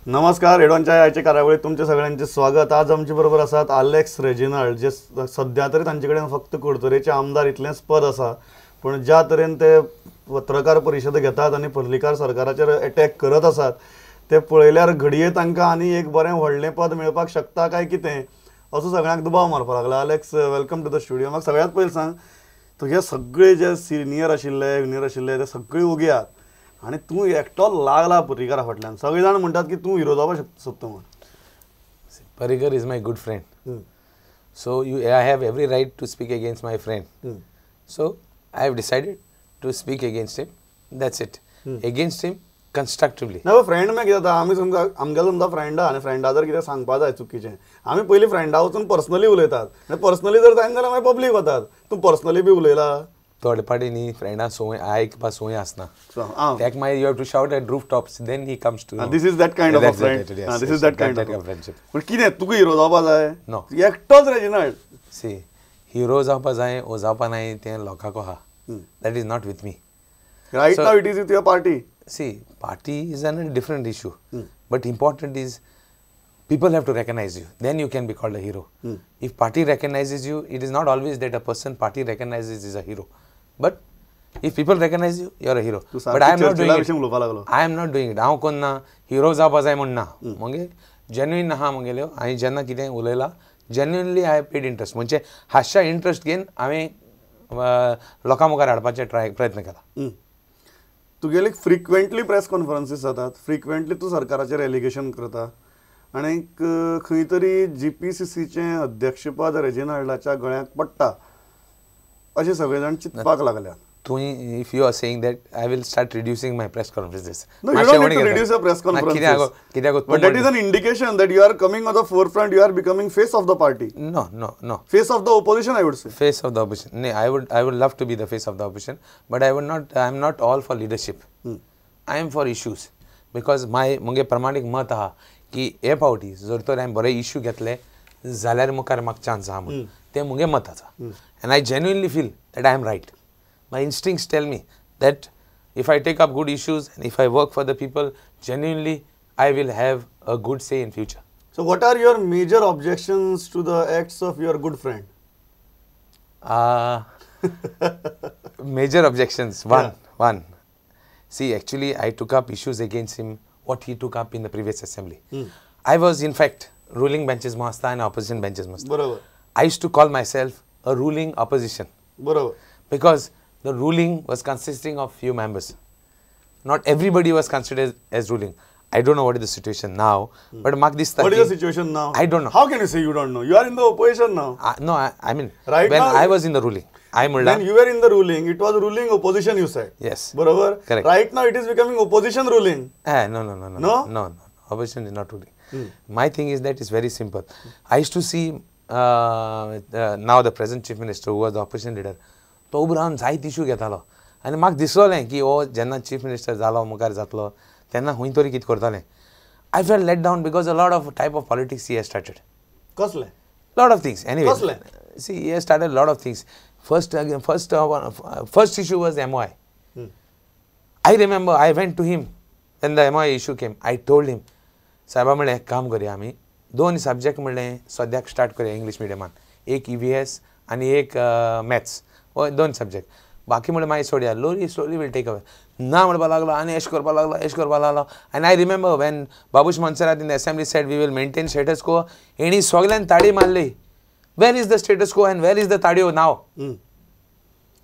नमस्कार, हेडॉनच्या आयचे कार्यावळीत तुमचे सगळ्यांचे स्वागत. आज आमचे बरोबर आसात आलेक्स रेजिनाल्ड, जे सध्या तरी तांचे कडेन फक्त कुडतरेचे आमदार इतलेंच पद आसा, पूण ज्या तरेन ते पत्रकार परिशद घेतात आनी पर्रीकार सरकाराचेर एटॅक करत आसात ते पळयल्यार घडये तांकां आनी एक बरें व्हडलें पद मेळपाक शकता काय कितें असो सगळ्यांक दुबाव मारपाक लागला. Alex, welcome to the studio. म्हाका सगळ्यांत पयलीं सांग, तुगे सगळे जे सिनियर आशिल्ले ज्युनियर आशिल्ले ते सगळे ओगी आहात आनी तूं एकटो लागला पर्रीकारा फाटल्यान. सगळे जाण म्हणटात की तूं हिरो जावपाक सोदता म्हूण. Parrikar is my good friend, so I have every right to speak against my friend. So I have decided to speak against him, that's it. Against him constructively. ना फ्रेंड मागीर कितें जाता, आमी समजा आमगेलो समजा फ्रेंड आहा आनी फ्रेंडा जर कितें सांगपा जाय चुकीचें, आमी पयलीं फ्रेंडा वचून पर्सनली उलयतात आनी पर्सनली जर जायना जाल्यार मागीर पब्लीक वतात. तूं पर्सनली बी उलयला? थोडे पाटी न्ही फ्रेंडा संवय आयकपा संवय आसना, ताका मागीर you have to shout at roof tops, then he comes to. This is that kind of a friend, this is that kind of friendship. पूण कितें तुका हिरो जावपा जाय? नो, एकटोच रेजिनाल्ड. सी, हिरो जावपा जाय ओ जावपा नाय तें लोकांक आहा, that is not with me. Right now it is with your party. See, party is an different issue, but important is people have to recognize you, then you can be called a hero. If party recognizes you, it is not always that a person party recognizes is a hero, but if people recognize you, you are a hero. But I am not doing it. I am not doing it. हांव कोण ना hero जावपा जाय म्हण ना, मगे genuine आहा म्हगेल्यो. हांवें जेन्ना कितें उलयलां जेन्युइनली I paid interest, म्हणजे हातशा इंट्रस्ट घेवन हांवें लोकां मुखार हाडपाचें ट्राय प्रयत्न केला. तुगेली फ्रिक्वेंटली प्रेस कॉन्फरन्सीस जातात, फ्रिक्वेंटली तूं सरकाराचेर एलिगेशन करता आनी खंय तरी जीपीसीसीचें अध्यक्षपद रेजिनाल्डाच्या गळ्याक पडटा अशें सगळे जाण चिंतपाक लागल्यात. तुवें if you are saying that, I will start reducing my press conferences. No, you don't need to reduce your press conferences. कित्याक? But that is an indication that you are coming on the forefront, you are becoming face of the party. No, no, no. Face of the opposition, I would say. Face of the opposition. No, I would love to be the face of the opposition, but I would not, I am not all for leadership. I am for issues, because my मुगे प्रमाणीक मत आहा की हे फावटी जर तर हांवें बरे इश्यू घेतले जाल्यार मुखार म्हाका चान्स आहा म्हूण, तें मुगे मत आसा. And I genuinely feel that I am right. My instincts tell me that if I take up good issues and if I work for the people genuinely, I will have a good say in future. So what are your major objections to the acts of your good friend? Major objections, one, yeah. One. See, actually I took up issues against him, what he took up in the previous assembly. I was in fact ruling benches master and opposition benches master. Barobar. I used to call myself a ruling opposition. Barobar. Because the ruling was consisting of few members. Not everybody was considered as ruling. I don't know what is the situation now, but mark this. What is the situation now? I don't know. How can you say you don't know? You are in the opposition now. No, I mean, right when now, I was in the ruling. When you were in the ruling, it was ruling opposition, you said. Yes. Barobar? Correct. Right now, it is becoming opposition ruling. No, no, no, no. No? No, no, no. Opposition is not ruling. My thing is that it's very simple. I used to see now the present chief minister, who was the opposition leader, तो उबो रावन जायत issue घेतालो आनी म्हाका दिसलोलें की हो जेन्ना चीफ मिनिस्टर जालो मुखार जातलो तेन्ना खंय तरी कितें करतालें. I felt let down because a lot of type of politics he has started. कसलें? Lot of things. Anyway, कसलें? See, he has started lot of things. First issue was MOI. I remember I went to him when the MOI issue came. I told him, साहेबा म्हणलें एक काम करया आमी, दोन subject म्हणलें सद्याक स्टार्ट करया इंग्लीश मिडियमान, एक EVS आनी एक मॅथ्स, दोन सब्जेक्ट, बाकी म्हणलें मागीर सोडया, slowly slowly will take away. ना म्हणपाक लागलो आनी एश करपाक लागलो, एश करपाक लागलो. आनी I remember when Babush Monserrate in the assembly said we will maintain status quo, हेणी सगळ्यान ताळी मारली. Where is the status quo and where is the ताळयो now?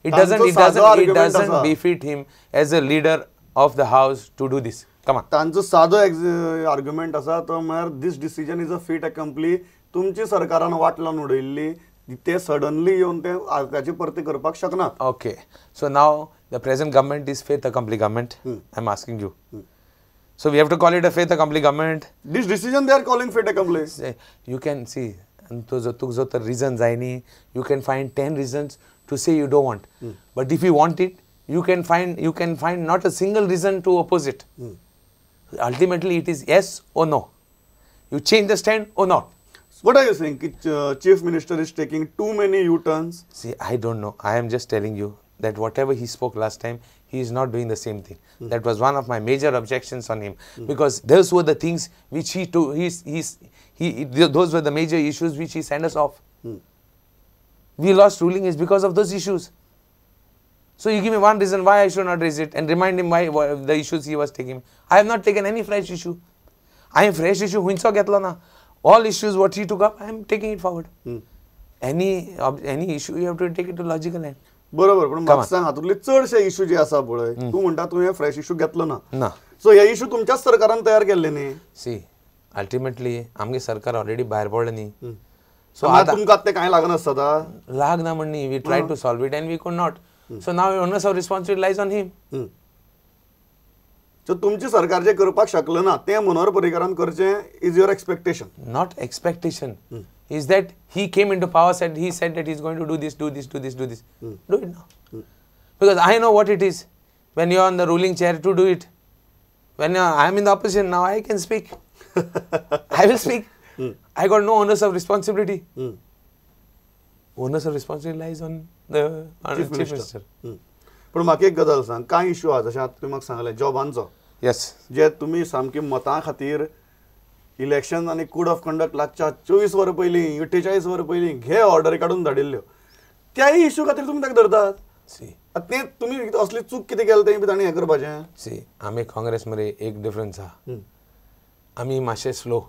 It doesn't befit him as a leader of the house to do this. Come on. तांचो सादो argument आसा तो म्हळ्यार this decision is a fait accompli. तुमची सरकारान वाट लावन उडयल्ली, ते सडनली येवन ते ताची परती करपाक शकना. Okay, so now the present government is fait accompli government. I am asking you, so we have to call it a fait accompli government. This decision they are calling fait accompli. You can see, तुका जो तर reason जाय न्ही, you can find 10 reasons to say you don't want, but if you want it, you can find not a single reason to oppose it. Ultimately it is yes or no. You change the stand or not. What are you saying? Chief Minister is taking too many U-turns? See, I don't know. I am just telling you that whatever he spoke last time, He is not doing the same thing. That was one of my major objections on him, because those were the things which he took, those were the major issues which he sent us off. We lost ruling is because of those issues. So you give me one reason why I should not raise it and remind him why the issues he was taking. I have not taken any fresh issue. I am fresh issue huincho getlo na. All issues what he took up, I am taking it forward. Any issue you have to take it to logical end. बरोबर, पण म्हाका सांग हातूंतले चडशे issue जे आसा पळय, तूं म्हणटा तुवें फ्रेश इशू घेतलो ना. ना. सो हे इशू तुमच्याच सरकारान तयार केल्ले न्ही. सी अल्टिमेटली आमगे सरकार ऑलरेडी भायर पडलें न्ही. सो आतां तुमकां तें कांय लागनासता. लागना म्हण न्ही, we try to solve it and we could not. So now onus of responsibility lies on him. So तुमचे सरकार जे करपाक शकले ना तें मनोहर पर्रीकारान करचें is your expectation. Not expectation. Is that he came into power, said he said that he is going to do this, do this, do this, do this. Do it now. Because I know what it is when you are on the ruling chair to do it. When I am in the opposition now, I can speak. I will speak. I got no onus of responsibility. Onus of responsibility lies on the Chief Minister. पण म्हाका एक गजाल सांग, कांय issue आहा जशें आतां तुमी म्हाका सांगलें जॉबांचो. येस. जे तुमी सामकी मतां खातीर इलेक्शन आनी कोड ऑफ कंडक्ट लागच्या 24 वरां पयलीं 48 वरां पयलीं घे ऑर्डर काडून धाडिल्ल्यो, त्याय इश्यू खातीर तुमी ताका धरतात. सी तें तुमी असली चूक कितें केल्या तें बी ताणें हें करपाचें. सी आमी काँग्रेस मरे एक डिफरन्स आहा, आमी मातशे स्लो.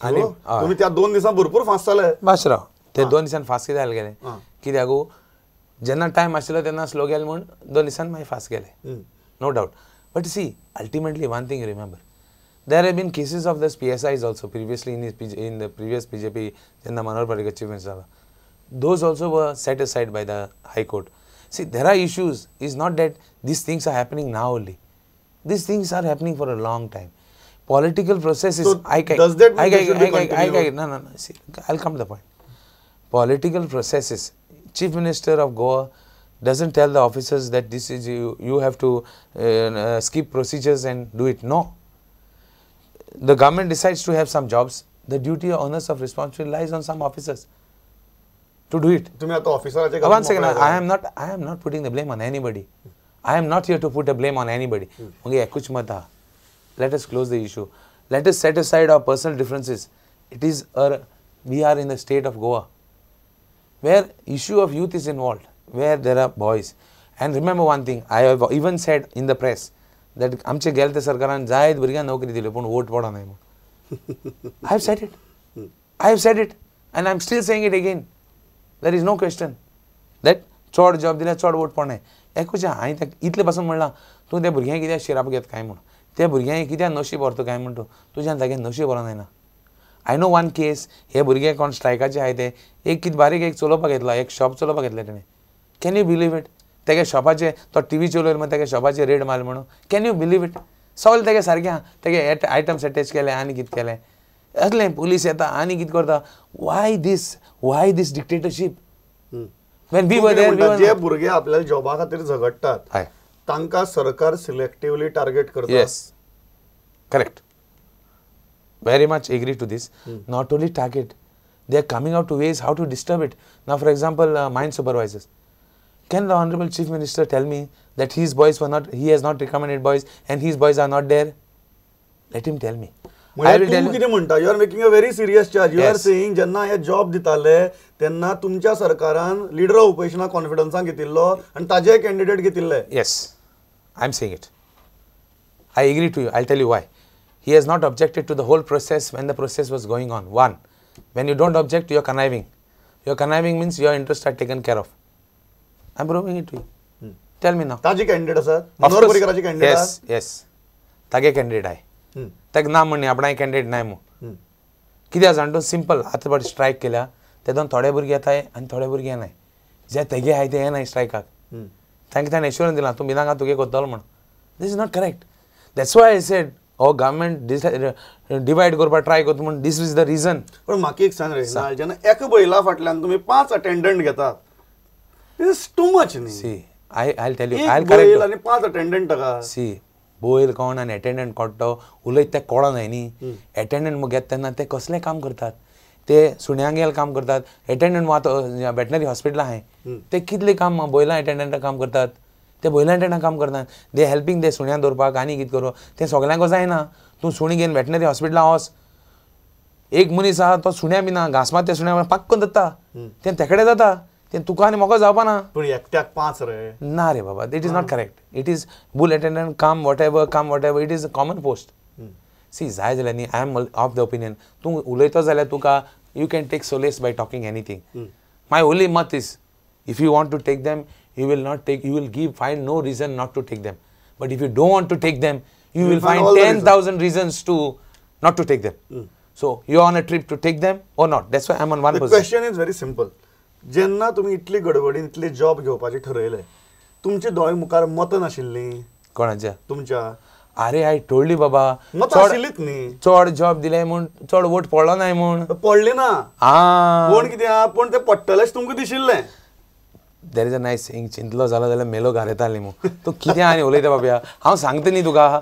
आनी तुमी त्या 2 दिसां भरपूर फास्ट जाले. बस राव, ते 2 दिसान फास्ट कित्याक गेले कित्याक जेन्ना टायम आशिल्लो तेन्ना स्लो गेले म्हूण 2 दिसान मागीर फास्ट गेले, no doubt. But see ultimately one thing remember, there have been cases of this PSIs also previously in the previous BJP जेन्ना Manohar Parrikar chief minister जाला, those also were set aside by the high court. See there are issues, is not that these things are happening now only, these things are happening for a long time. Political process is, I can, does that mean they should be continued? No, no, no, see, I'll come to the point. Political processes, Chief Minister of Goa doesn't tell the officers that this is you have to skip procedures and do it. No. The government decides to have some jobs. The duty or onus of responsibility lies on some officers to do it. One second, I am not putting the blame on anybody. I am not here to put a blame on anybody. Okay, kuch mat ha. Let us close the issue. Let us set aside our personal differences. It is we are in the state of Goa, where issue of youth is involved, where there are boys. And remember one thing, I have even said in the press that आमचे गेले ते सरकारान जायत भुरग्यांक नोकरी दिली पूण vote पडना म्हणून. I have said it. I have said it and I am still saying it again. There is no question that चड जॉब दिल्यार चड वोट पडना. एकूच हांवें ताका इतलें पासून म्हणलां, तूं त्या भुरग्यांक कित्याक शिराप घेता काय म्हूण, त्या भुरग्यांक कित्याक नशीब व्हरता काय म्हण, तूं तुज्यान तागें नशीब व्हरोंक जायना. I know one case, हे भुरगे कोण स्ट्रायकाचे आहाय ते एक कितें बारीक एक चलोवपाक घेतला, एक शॉप चलोवपाक घेतलें तेणें. Can you believe it? तेगे शॉपाचे तो टिवी चलयलो म्हण तेगे शॉपाचे रेड मारले म्हणून. Can you believe it? सगळें तेगे सारकें आहा, तेगे आयटम्स अटॅच केले आनी कितें केलें, असलें पुलीस येता आनी कितें करता. Why this, why this dictatorship? When we were there, जे भुरगे आपल्या जॉबा खातीर झगडटात तांकां सरकार सिलेक्टिवली टार्गेट करता. Yes, correct. Very much agree to this. Not only target, they are coming out to ways how to disturb it. Now for example, mine supervisors. Can the Honorable Chief Minister tell me that his boys were not, he has not recommended boys and his boys are not there? Let him tell me. I will tell you. कितें म्हणटा? You are making a very serious charge. You are saying जेन्ना हे job दिताले तेन्ना तुमच्या सरकारान leader of ऑपोजिशना कॉन्फिडन्सान घेतिल्लो आनी ताजे कॅन्डिडेट घेतिल्ले. Yes, I am saying it. I agree to you. I will tell you why. He has not objected to the whole process when the process was going on. One, when you don't object, you are conniving. Your conniving means your interests are taken care of. I am proving it to you. Tell me now. ताजे candidate आसात? Manohar पर्रीकराचे candidate? Yes, yes. तागे candidate आहाय. ताका ना म्हण न्ही, आपणाय candidate नाय म्हूण. कित्याक जाण तूं, सिंपल. आतां पळय स्ट्रायक केल्या तेतून थोडे भुरगे येताय आनी थोडे भुरगे येनाय. जे तेगे आहाय ते येनाय स्ट्रायकाक. तांकां ताणें एश्योरन्स दिलां तूं भिनाका तुगे करतलो म्हूण. This is not correct. That's why I said हो गव्हर्मेंट डिवायड करपाक ट्राय करता म्हूण. This is the reason. पण म्हाका एक सांग रे, जेन्ना एका बैला फाटल्यान तुमी 5 अटेंडंट घेतात, this is too much न्ही. See, I will tell you, I will correct. बैल आनी 5 अटेंडंट ताका. सी, बैल कोण आनी अटेंडंट कोण तो उलयत तें कळना न्ही. अटेंडंट म्हूण घेता तेन्ना ते कसलें काम करतात, ते सुण्यांगेल काम करतात. अटेंडंट आतां वेटनरी हॉस्पिटल आहाय, ते कितलें काम बैलां अटेंडंटा काम करतात. ते बॉयलंटेना काम करतात, they helping ते सुण्यां दवरपाक आनी कितें करूं तें सगल्यांक जायना. तूं सुणी घेवन वेटनरी हॉस्पिटलां वच, एक मनीस आहा तो सुण्या बी ना घांस मात त्या सुण्या पाक्कून धरता, तें तेकडे जाता, तें तुका आनी म्हाका जावपा ना. पूण एकट्याक 5 रे ना रे बाबा, it is not correct. It is bull attendant cum whatever it is a common post. See जाय जाल्यार न्ही, I am of the opinion तूं उलयतो जाल्यार तुका you can take solace by talking anything. My only मत is if you want to take them you will not take, you will give find no reason not to take them. But if you don't want to take them you will find 10,000 reasons to not to take them. So you are on a trip to take them or not. That's why I am on one position. Question is very simple. जेन्ना तुमी इतली गडबडीन इतले job घेवपाचे ठरयले, तुमचे दोळे मुखार मतां नाशिल्लीं कोणाच्या? तुमच्या. अरे I told you बाबा, मतां आशिल्लीच न्ही. चड जॉब दिले म्हूण चड वोट पडलो नाय म्हूण पडले ना. कोण कितें पूण ते पडटलेच तुमकां दिशिल्लें. There is a nice saying, चिंतलो जालो जाल्यार मेलो घारेताली म्हूण. तूं कितें आनी उलयता बाबा, हांव सांगता न्ही तुका,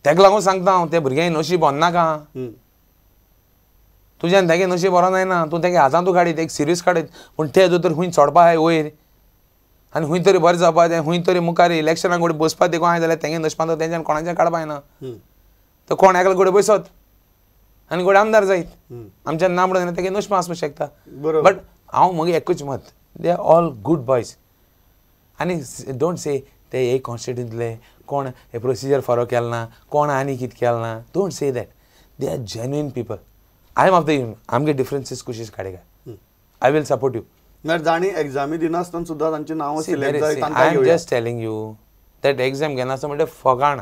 तेका लागून सांगता हांव, ते भुरग्यांक नशीब नाका. तुज्यान तेगे नशीब बरो जायना, तूं तेगे हातांतू काडीत एक सिरीज काडीत, पूण ते जर तर खूंय चडपा आहाय वयर आनी खूंय तरी बरें जावपा जाय, खूंय तरी मुखार इलेक्शनाक कडेन बसपा देखून आहाय जाल्यार तेगे नशिबांत तेंच्यान कोणाच्यान काडपा जायना. तो कोण एकलो कडेन बसत आनी गोडे आमदार जायत, आमच्यान ना म्हणून तेगे नशिबां आसूंक शकता. बट हांव म्हगे एकूच मत, they are all good boys. आनी don't से ते एक कॉन्स्टिट्युंतले कोण हे प्रोसिजर फॉलो केलें ना, कोण आनी कितें केलें ना, don't say that. They are genuine people. I am of the union, आमगे डिफरन्सीस कुशीस काडे काय, I will support you. जाणी एग्जामी दिनासतना सुद्दां तांची नांवां सिलेक्ट जाय. I am just telling you that exam घेनासतना म्हणजे फकाण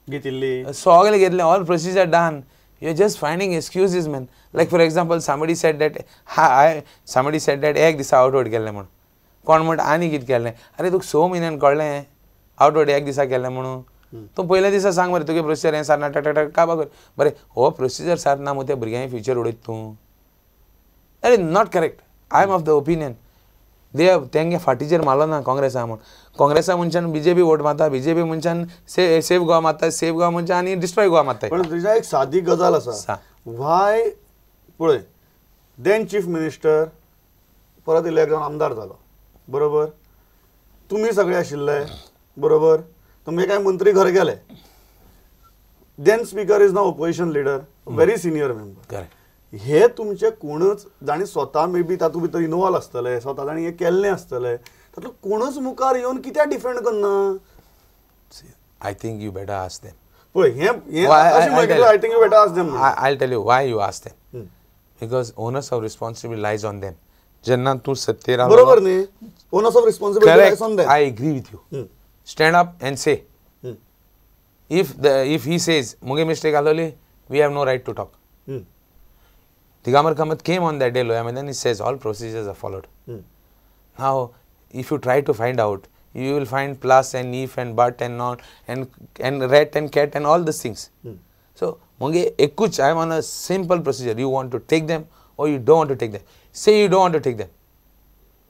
घेतिल्ली, सगळें घेतलें, all procedure done. You are just finding excuses man. Like for example somebody said that somebody said that एक दिसा आवटवर्ड केल्लें म्हूण, कोण म्हणटा आनी कितें केल्लें. अरे तुका 6 म्हयन्यान कळ्ळें आवटवर्ड एक दिसा केल्लें म्हणून. तूं पयल्या दिसा सांग मरे तुगे प्रोसिजर हें सार ना, टक टक काबा कर. बरें हो प्रोसिजर सार ना म्हूण त्या भुरग्यांक फ्युचर उडयत तूं, that is not correct. I am of the opinion they तेंगे फाटीचेर मारलो ना काँग्रेसा म्हूण. काँग्रेसा मनशान बीजेपी वोट मारता, बीजेपी मनशान सेफ गोवा मारता, सेफ गोवा मनशान आनी डिस्ट्रॉय गोवा मारता. पण तुज्या एक सादी गजाल आसा, वाय पळय then chief minister परत इलेक्ट जावन आमदार जालो, बरोबर, तुमी सगळे आशिल्ले, बरोबर, तुमगे कांय मंत्री घर गेले, then speaker is now opposition leader, very senior member. Correct. हे तुमचे कोणच जाणी स्वता मे बी तातूंत भितर इनवॉल्व आसतले, स्वता जाणी हें केल्लें आसतलें, तातूंत कोणच मुखार येवन कित्याक डिफेंड करना? I think you better ask them. पळय हें I think you better ask them. I tell you why you ask them, because onus of responsibility lies on them. जेन्ना तूं सत्तेर, बरोबर न्ही, onus of responsibility lies on them. I agree with you. Stand up and say, if he says मुगे mistake आसलोली, we have no right to talk. Digambar Kamat came on that day, Loya Maidan, he says all procedures are followed. Now, if you try to find out, you will find plus and if and but and not and rat and cat and all these things. So, Munge Ekuch, I am on a simple procedure. You want to take them or you don't want to take them. Say you don't want to take them.